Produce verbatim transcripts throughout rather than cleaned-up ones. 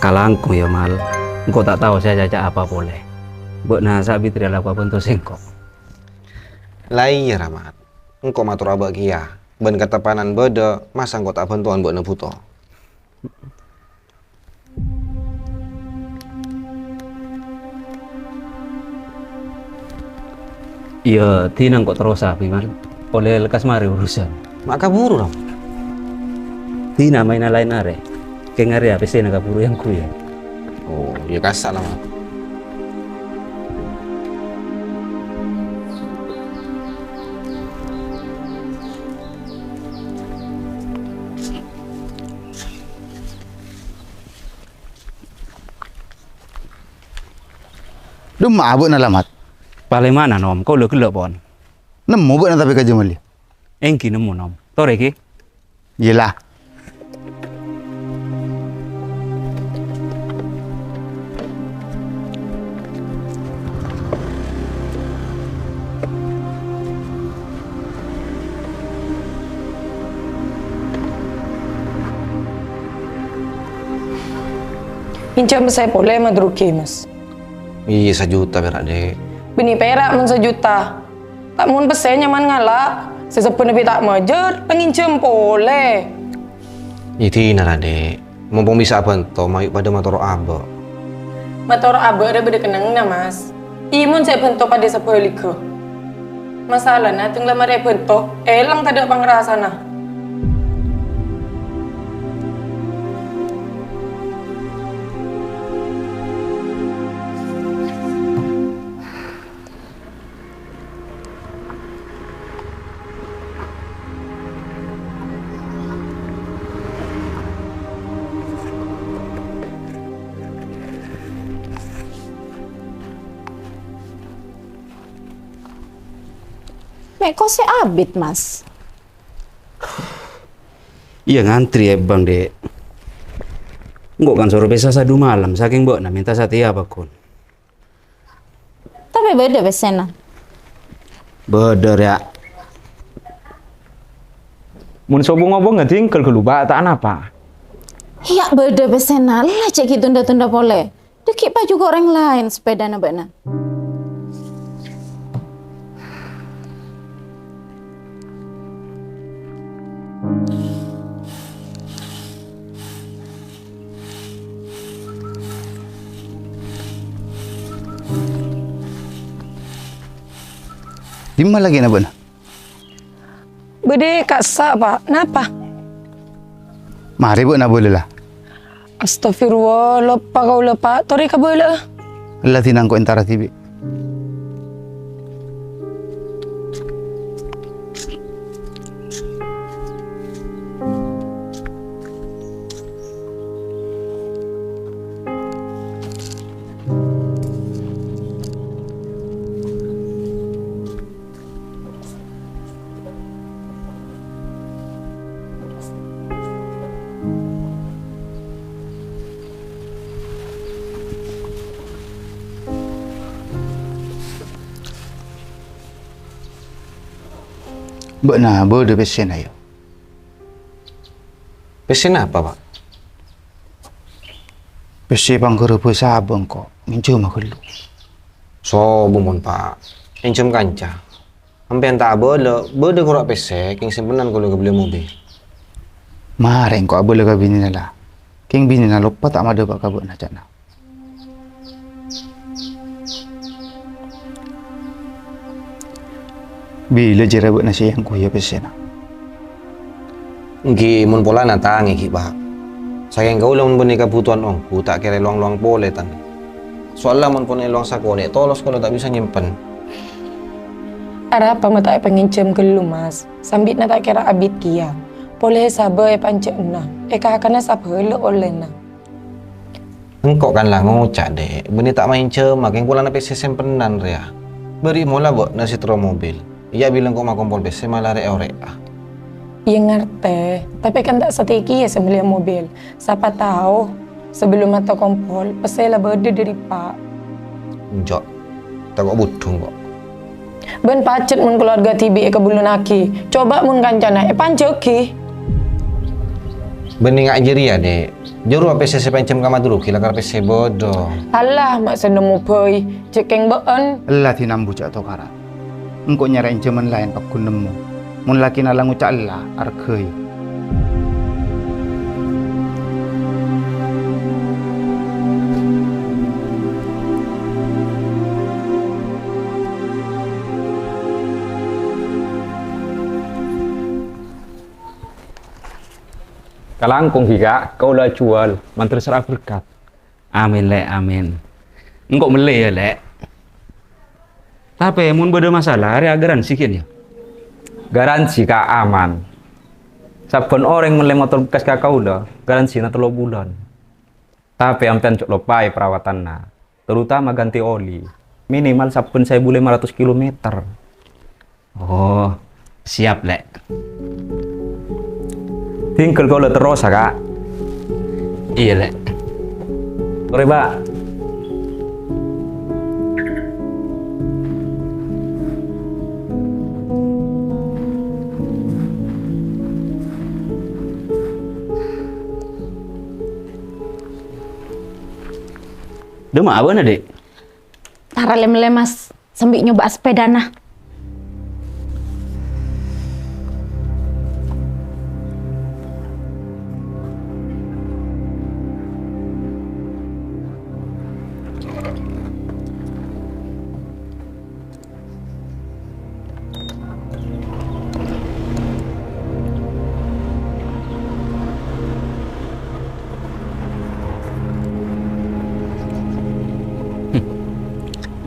Kalangkong, yâ, Mal. Engko' ta' tao sè acaca apa polè. Bâ'na sabit rèya la abhânto sèngko'. La iyâ, Ramat. Engko' mator abâ' kèya. Bân kateppanan bâdâ, masa engko' ta' bhântowan bâ'na bhuto. Iyâ, dina engko' terrosa, Biman. Polè lekkas marè urusan. Ma' kabhuru, Ram. Dina maènna laèn arè. Kèng arèya pèssèna kabhuru èyangghuy. Oh, iyâ kassa' la, Mat. Dâmma'a bâ'na, Lamat? Palèmana, Nom? Kaulâ ghellâ' pon. Nemmo bâ'na tapè ka Jamaliyah? Èngghi nemmo, Nom. Torè, ghi. Iyâ la. Ngènjhâm pèssè polè, Mat, rugi, Mas. Iyâ, sajuta pèra', Dek. Bânnè pèra' mon sajuta. Ta' mon pèssè nyaman ngala', sè sebbhâna bi' ta' majâr, la ngènjhâm polè. Iyâ, dina ra, Dek. Mompong bisa abhânto, mayu' padâ mator abâ'. Mator abâ' ra bâdâ kennengnganna, Mas. Iyâ, mon sè abhânto padâ sabhâligghâ. Masalana, tèng la marè abhânto, èlang tadâ' pangrasana. Mè' kosè abit, Mas? Iyâ, ngantri è bank, Dek. Engko' kan soro pèssè sadu malem, sakèng bâ'na mènta satèya, pagghun. Tapè bâdâ pèssèna? Bâdâ, rèya. Mon sobung-obung ngadingkel ghâllu, Pak, ta' anapa. Iyâ, bâdâ pèssèna, la jhâ' ghi' tunda-tunda polè. Dâgghi' paju ko' orèng laèn sapèdana bâ'na. Dimma lagina bâ'na? Bâdâ è ka'issa', Pak. Napa? Marè bâ'na abâlâ, la. Astagfirullah, loppa kaulâ, Pak. Torè kabâlâ'â. Ella, dina engko' entara dhibi'. Bâ'na bâdâ pèssèna, yâ? Pèssè napa, Pak? Pèssè pangghârâbhâ sabâ' engko', ngènjhâmâ ghâllu. Sobung mon, Pak. Ngènjhâm kanca. Sampèyan ta' abâlâ, bâdâ koro' pèssè, kèng sèmpenan kaulâ kabelliyâ mobil. Marè engko' abâlâ ka binèna, la. Kèng binèna loppa ta' madâpa' ka bâ'na, ca'na. Bilâ jârèya bâ'na sè èangghuya pèssèna? Èngghi, mon polana tang èngghi, Pak. Sakèng kaulâ mon bânnè kabhutowan ongghu, ta' kèra èlowang-lowang polè, tang. Soalla mon pon èlowang sakonè', tolos kaulâ ta' bisa nyèmpen. Arapa ma' ta' èpangènjhâm ghâllu, Mas? Sambi'na ta' kèra abit kèya. Polè sabâ èpanjhâ'âna, èkakana sabhâlâ ollèna. Engko' kan la ngoca', Dek, bânnè ta' maènjhâmâ kèng polana pèssè sèmpenan rèya. Bâri' mola bâ'na sè terro mobil. Iyâ bilâ engko' makompol pèssè mala rè-orè'â. Iyâ ngartè, tapè kan ta' satèya kèya sè mellèya mobil. Sapa tao, sabellunna ta' kompol, pèssè la bâdâ dâri Eppa'. Enjâ'. Tako' budhung, kok. Bân pajhât mon kalowarga dhibi' èkabulunaghi. Coba mon kancana èpanjhâghi. Bânnè nga' jârèya, Dek. Jârowa pèssè sè pènjhâm ka Madruki lakar pèssè bâdâ. Alah, ma' sè nemmo bhâi, cè' kèng bâ'ân. Ella dinambu jhâ' tokaran. Engko' nyarè ènjhâmân laèn paggun nemmo. Mon lakèna la ngoca' ella, arghâi. Kalangkong ghi, Ka', kaulâ ajhuwâl, mandhâr sèra berkat. Amin, Lè', amin. Engko' mellè, yâ, Lè'. Tapè mon bâdâ masalah, arèya garansi, ghi, yâ? Garansi, Ka', aman. Sabbhân orèng mellè motor bekas ka kaulâ, garansina tello bulân. Tapè ampèyan jhâ' loppaè perawatanna, terutama ganti oli. Minimal sabbhân saèbu lèma ratos kilometer. Oh, siap, Lè'. Tinggal kaulâ terros, Ka'. Iyâ, Lè'. Torè, Pak. Dâ' emma bâ'na, Dek? Tara lem-lemas, sambi nyoba sepedana.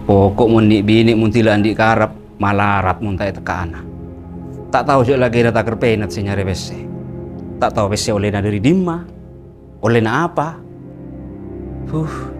Poko' mon nè'-binè' mon dila andi' karep, malarat mon ta' ètekka'ana. Ta' tao jhâ' lakèna takèr pènat sè nyarè pèssè. Ta' tao pèssè ollèna dâri dimma. Ollèna apa? Huh.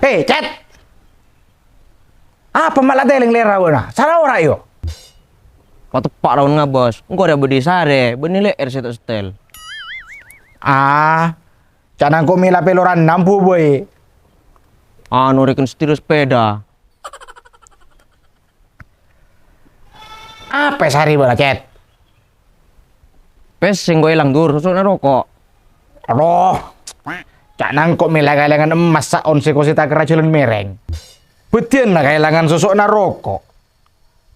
He, Cet! Apa ma' la tèlèng lèra bâ'na? Sara ora, yo? Pateppa' raon ngabâs. Engko' rè bâdhi sarè, bânnè lè'èr sè ta' setel. Ah, ca'na engko' mèla pèloran nambu bhâi. Anu, rèken setir sepeda. Apa sarè bâ'na, Cet? Pèssè engko' èlang, Dur, soso'na roko'. Aduh, ca'na engko' mèla kaèlangan emmas sa'on sè kosè takèr ajhâlân mèrèng. Bâdiyân la kaèlangan soso'na roko'.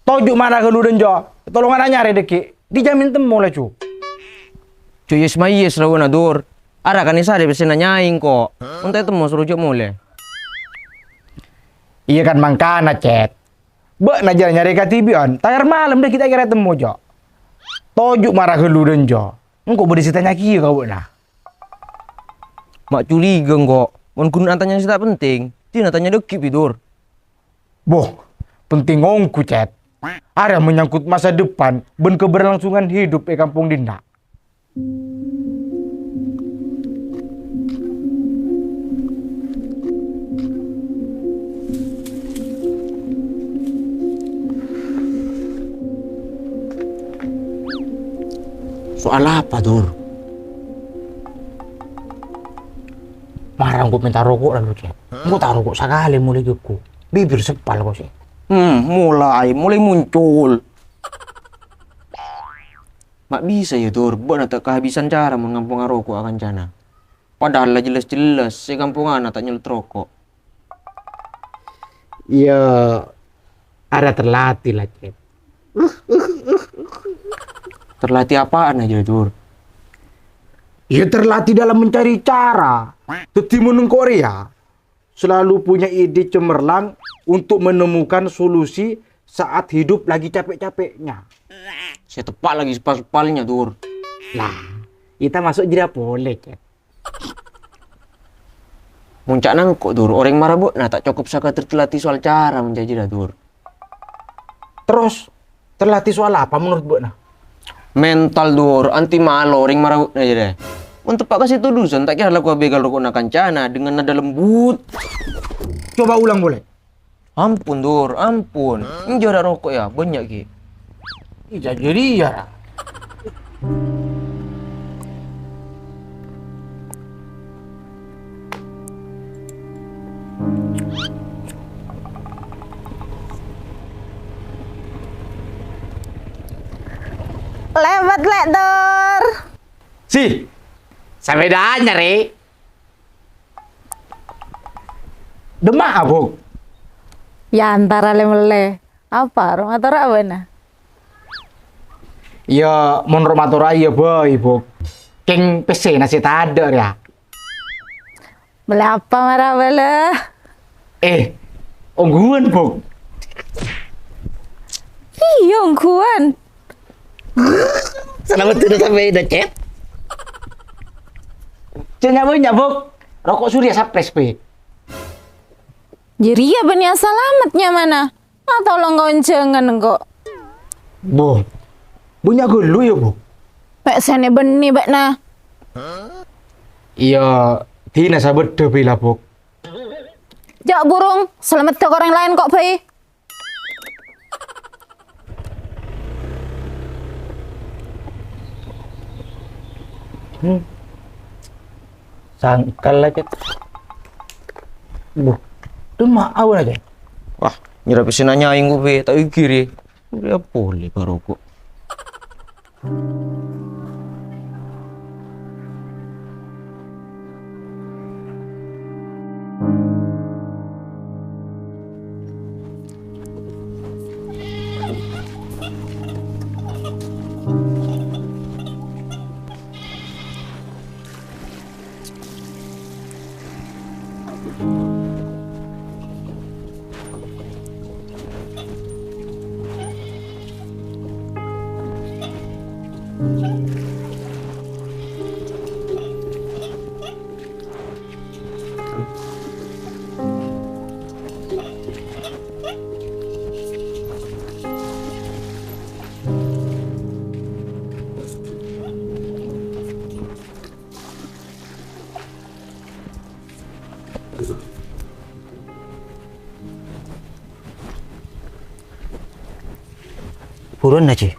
Toju' mara ghâllu dhânjo, tolongana nyarè dhâggi', dijamin temmo laju. Jhâ' yes-mayes rawana, Dur. Ara kanèsa rè pèssèna nyaè engko'. Mon ta' ètemmo soro jhâ' molè. Iyâ kan mangkana, Cet. Bâ'na jhâ' nyarè kadhibi'ân, takèr malem dhâggi' ta' kèra ètemmo, Jo. Toju' mara ghâllu dhânjo. Engko' bâdâ sè tanya kèya ka bâ'na. Ma' curiga engko', mon ghun atanya sè ta' penting, dina tanya dhâggi' bi', Dur. Boh, penting ongghu, Cet. Arèya menyangkut masa depan bân keberlangsungan hidup è kampong dinna'. Soal apa, Dur? Mara engko' mènta roko' lalu, Cèt. Engko' ta' roko' sakalè molaè ghiku. Bibir seppal kosè. Hmm, mulai, mulai muncul. Ma' bisa, yâ, Dur, bâ'na ta' kahabisan cara mon ngamponga roko' ka kancana. Padahal la jelas-jelas sè kampongana ta' nyellot roko'. Yâ, arèya terlatih la, Cèt. Terlatih apaan aja, Dur? Yâ, terlatih dalam mencari cara. Dhâddhi, mon engko' rèya, selalu punya ide cemerlang untuk menemukan solusi saat hidup lagi capek-capeknya. Sè teppa' lagi pas-, palèngnga, Dur. Lah, ita maso' jârèya polè, Cèt. Mon ca'na engko', Dur, orèng mara bâ'na ta' cokop sakadhâr terlatih soal cara mon ca'na jârèya, Dur. Terros, terlatih soal apa menurut bâ'na? Mental, Dur, anti malo orèng mara bâ'na jârèya. Mon teppa' ka sè todusan, ta' kèra lako abâ' ghâl roko'na kancana dengan nada lembut. Coba ulang polè. Ampon, Dur, ampon. Enjâ' ra roko', yâ, bânnya' ghi. Ija jârèya. Lèbât, Lè', Dur. Si, sapèdana, Rè'. Dâmma'a, Buk? Yâ, antara lè-mellè. Apa, roma atora abâ'na? Yâ, mon roma atora iyâ bhâi, Buk. Kèng pèssèna sè tadâ' rèya. Mellè apa mara bâlâ? Eh, ongghuwân, Buk. Iyâ, ongghuwân. Salamet dulu sampai dah, Cèt. Cèt, nyawa nyabuk. Roko' Surya Sapres, Bè. Jârèya bânnè asalamet nyamana. Ah, tolong kaonjhângan engko'. Boh, bânnya' ghâllu yâ, Buk? Pèssèna bânnè bâ'na. Iyâ, dina sabâddhâ bilâ, Buk. Jhâ' burung, salameddhâ ka orèng laèn ko' bhâi. Hmm. Sangkal la, Cèt. Buh, dâmma'a bâ'na, Cèt? Wah, nyèra pèssèna nyaèng ko' bhâi, ta' ègirè. Iyâ polè bhâroko'. Buruwân, Jhi.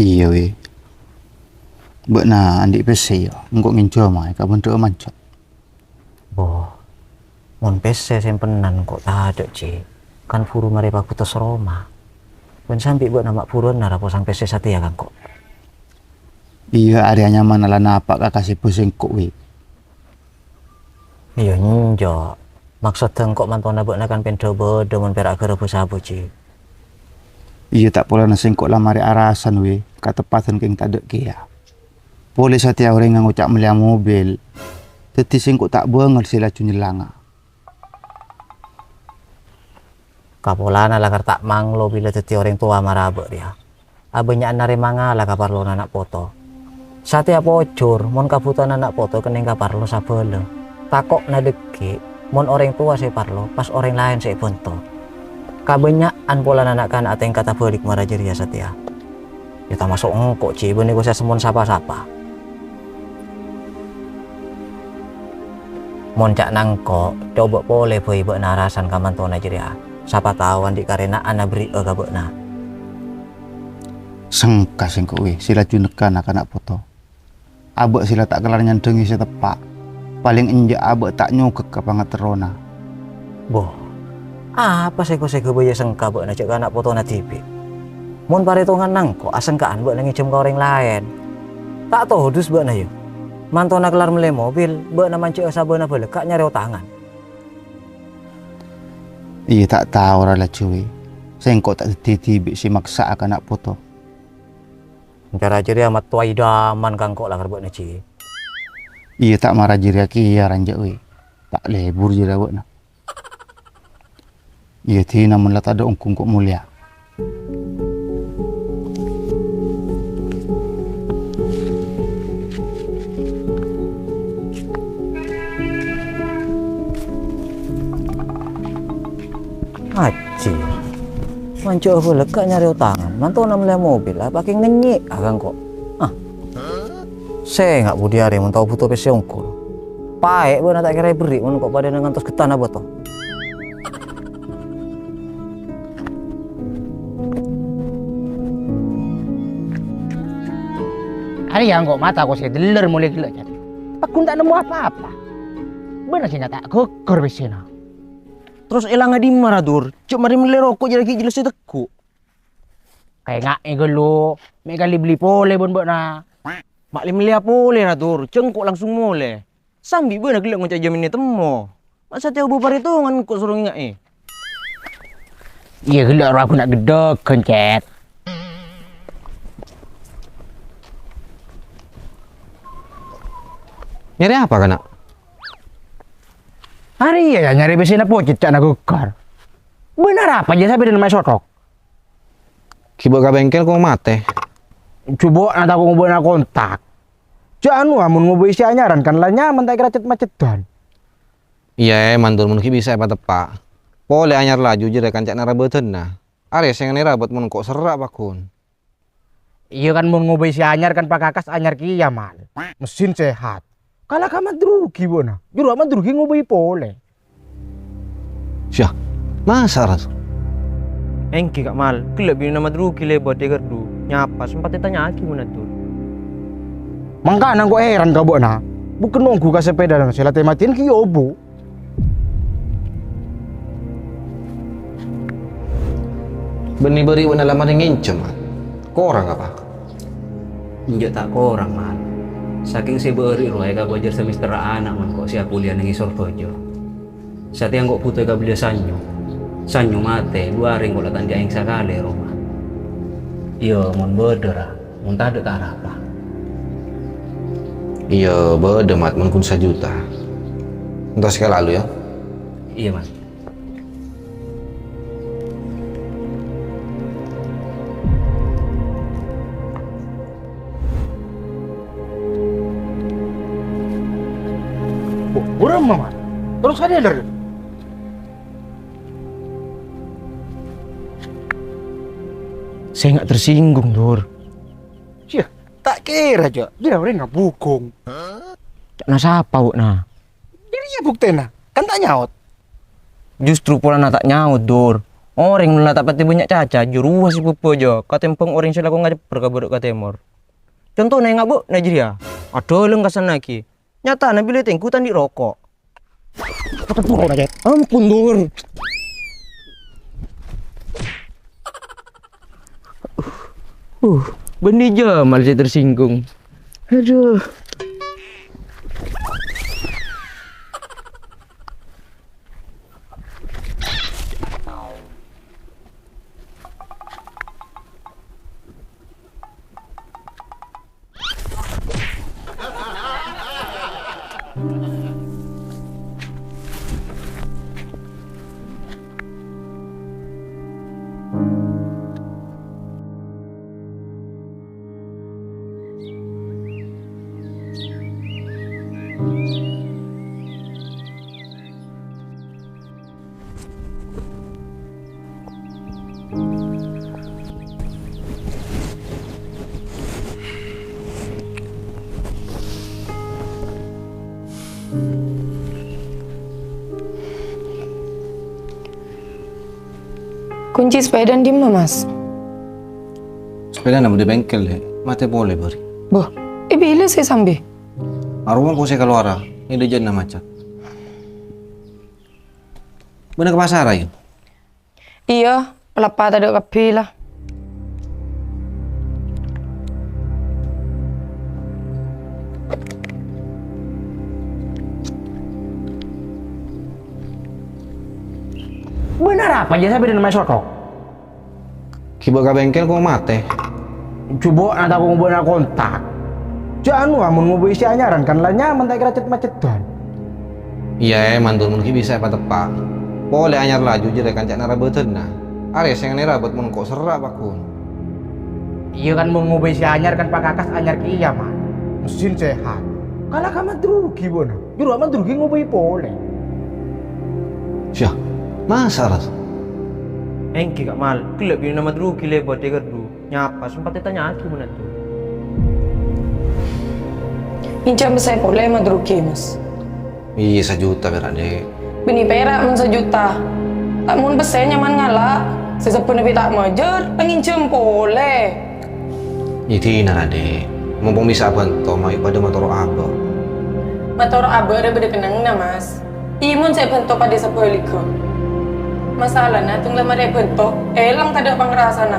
Iyâ, Wi. Bâ'na andi' pèssè, yâ? Engko' ngènjhâmâ, èkabhendhâ'â manca'. Bo, mon pèssè sèmpenan ko' tadâ', Jhi. Kan buru marè pabhutos roma. Bân sambi bâ'na ma' buruwân naraposang pèssè satèya ka engko'. Iyâ, arèya nyamana la napa' ka kasèbhâ sèngko', Wi. Iyâ, enjâ'. Maksodda engko' mantona bâ'na kan pèndhâ bâdâ mon pèra' ghârâ bu-sabu, Jhi. Iyâ, ta' polana sèngko' la marè arasan, Wi, kateppadan kèng tadâ' kèya. Polè satèya orèngnga ngoca' mellèya mobil. Dhâddhi sèngko' ta' bângèl sè laju nyellanga. Kapolana lakar ta' manglo bilâ dhâddhi orèng towa marabâ' rèya. Abânnya'an narèmanga la kaparlona ana' poto. Satèya pojhur, mon kabhutowan ana' poto kennèng kaparlo sabâlâ. Tako'na dhâggi', mon orèng towa sè parlo, pas orèng laèn sè èbhânto. Kabânnya'an polana na'-kana' tèngkatta bâlik mara jârèya satèya. Yâ, tamaso' engko', Jhi, bânnè kosasem mon sapa-sapa. Mon ca'na engko', coba polè bhâi bâ'na arasan ka mantona jârèya. Sapa tao andi' karèna'an abherri'â ka bâ'na. Sengka sèngko', Wi, sè laju nèkana ka na' poto. Abâ' sè la ta' kellar nyandhângè sè teppa'. Palèng enjâ' abâ' ta' nyogek ka pangaterrona. Bo, apa sè ko-, sè ghâbâyâ sengka bâ'na jhâ' ka na' potona dhibi'? Mon parètonganna engko' asengka'an bâ'na ngèjhâm ka orèng laèn. Ta' todus bâ'na, yâ? Mantona kellar mellè mobil, bâ'na manjâ'â sabâna bâlâkka' nyarè otangan. Iyâ, ta' tao ra laju, Wi. Sèngko' ta' dhâddhi dhibi' sè maksa'a ka na' poto. Cara jârèya mattowa idaman ka engko' la karbâ'na, Jhi. Iyâ, ta' mara jârèya kèya ranjâ', Wi. Ta' lebur jârèya bâ'na. Iyâ, dina mon la tadâ' ongghu engko' molèya. Manjâ' abâ' lega nyarè otangan, mantona mellèya mobil, apa kèng ngennyè' ka engko'. Ah. Sènga' budi arè mon tao bhuto pèssè ongghu. Paè' bâ'na ta' kèra èberri' mon engko' padâna ngantos ghettana bâto. Arèya engko' mata ko sè dellèr molè ghellâ', Cèt. Pagghun ta' nemmo apa-apa. Bâ'na sènga' ta' ghâggâr pèssèna. Terros èlanga dimma, ra, Dur? Jhâ' marè mellè roko' jârèya ghi' jhellas sè tegghu'. Kaènga'è ghâllu, mè' kalè bellè polè bân bâ'na. Ma' lè-mellèya polè, ra, Dur, jhâ' engko' langsung molè. Sambi bâ'na ghellâ' ngoca' jhâ' mennè temmo. Ma' satèya bâ' parètongan engko' soro ngènga'è. Iyâ, ghellâ' rowa ghun aghedhâghân, Cèt. Nyarè apa, kana'? Arèya, yâ, nyarè pèssèna Pocèt ca'na ghâggâr. Bâ'na arapa jâ' sampè' dâ' nemma è sothok? Ghibâ ka bengkel ko matè. Jhubâ'na tako' ngobâ'âna kontak. Jhâ' anu, amon ngobâ'i sè anyaran kan la nyaman ta' kèra cèt-macèddhân. Iyâ, mandhâr mon ghi' bisa èpateppa'. Polè anyar laju jârèya kancana ra bâdânna. Arè sè nganè ra bât mon ko' serra' pagghun. Iyâ kan mon ngobâ'i sè anyar kan pakakas anyar kèya, Mal. Mesin sehat. Kala ka Madrugi bâ'na. Juru Madrugi ngobâ'i polè. Syah, masa, Ras? Èngghi, Ka' Mal. Ghellâ' binèna Madrugi lèbât è ghârdhu. Nyapa, sempat ètanya'aghi mon atur. Mangkana engko' heran ka bâ'na. Bukken ongghu ka sapèdana sè la tè-matèyan ghi' obu. Bânnè bâri' bâ'na la marè ngènjhâm, Mat. Korang apa? Enjâ' ta' korang, Mat. Sakèng sè bâri' rowa èkabâjâr semester ana' mon ko' sè akuliyah neng è Sorbhâjâ. Satèya engko' bhuto èkabelliyâ sanyo. Sanyo matè, dhu arè engko' la ta' andhi' aèng sakalè è roma. Iyâ, mon bâdâ, ra. Mon tadâ' ta' arapa. Iyâ, bâdâ, Mat, mon ghun sajuta. Entos kalalu, yâ. Iyâ, Mat. Bo-, buram, Mat. Terros ka dâlâr. Sènga' tersinggung, Dur. Iyâ, ta' kèra, Cok. Jârèya orèng ngabugong. Ca'na sapa, Wukna? Jârèya buktèna, kan ta' nyaot. Justru polana ta' nyaot, Dur. Orèng mon la ta' patè bânnya' caca, jârowa sè bhâbhâjâ, katèmbhâng orèng sè lako ngajebbher ka bârâ' ka tèmor. Contona ènga' bâ'na jârèya, adâlâng ka sennaghi. Nyatana bilâ tèngghu ta' andhi' roko'. Ampon, Dur. Uh, bânnè Jamal sè tersinggung. Aduh. Kunci sepeda dimma, Mas? Sepedana bâdâ è bengkel, Dek. Matè polè bâri'. Boh, è bilâ sè sambi? Arowa engko' sè kalowara, è dâjâna macet. Bâ'na ka pasara, yâ? Iyâ, palappa tadâ' kabbhi, la. Bâ'na arapa jâ' sampè' dâ' nemma è sothok? Ghibâ ka bengkel ko' matè. Jhubâ'na tako' ngobâ'âna kontak. Jâ' anu, amon ngobâ'i sè anyaran kan la nyaman ta' kèra cèt-macèddhân. Iyâ, è, mandhâr mon ghi' bisa èpateppa'. Polè anyar laju jârèya kancana ra bâdânna. Arè sè nganè ra bât mon ko' serra' pagghun. Iyâ kan mon ngobâ'i sè anyar kan pakakas anyar kèya, Man. Mesin sehat. Kala ka Madrugi bâ'na. Jârowa Madrugi ngobâ'i polè. Syah, masa, Ras? Èngghi, Ka' Mal, ghellâ' binèna Madrugi lèbât è ghârdu. Nyapa, sempat ètanya'aghi mon èto. Ngènjhâm pèssè polè Madrugi, Mas. Iyâ, sajuta pèra', Dek. Bânnè pèra' mon sajuta. Ta' mon pèssè nyaman ngala'. Sè sebbhâna bi' ta' majâr, la ngènjhâm polè. Iyâ dinah ra, Dek. Mompong bisa abhânto, mayu padâ matoro' abâ'. Matoro' abâ' rè bâdâ kennengnganna, Mas. Iyâ mon sè èbhânto padâ sabhâligghâ. Masalana, tang la marè èbhânto, èlang tadâ' pangrasana.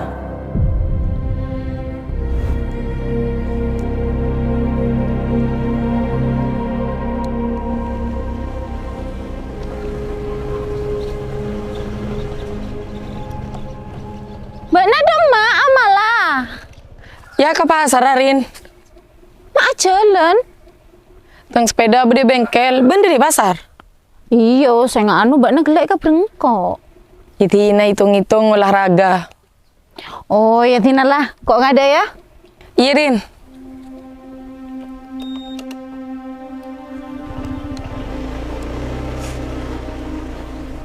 Bâ'na dâ' emma, Amala? Yâ, ka pasar, Rin. Ma' ajhâlân? Tang sepèda bâdâ è bengkel, bân dâri pasar. Iyâ, sènga' anu bâ'na ghellâ' ka bârâmma. Yâ dinah, ètong-ètong olahraga. Oh, yâ dinah la, ko' ngadâ' yâ. Iyâ, Rin.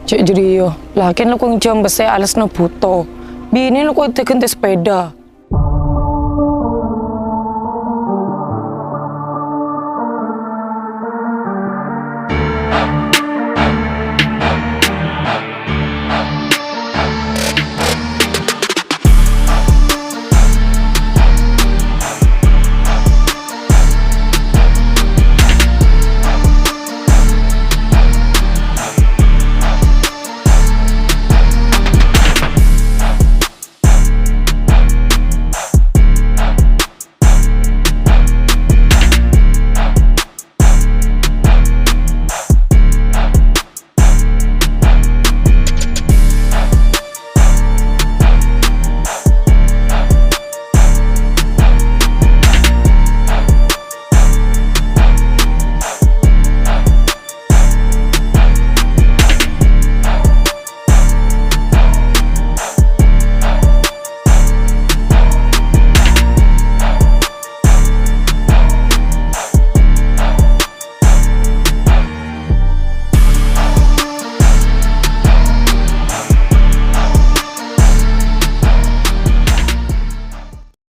Cè' jârèya, lakèna lako ngènjhâm pèssè alasanna bhuto. Binè lako èghântè sepèda.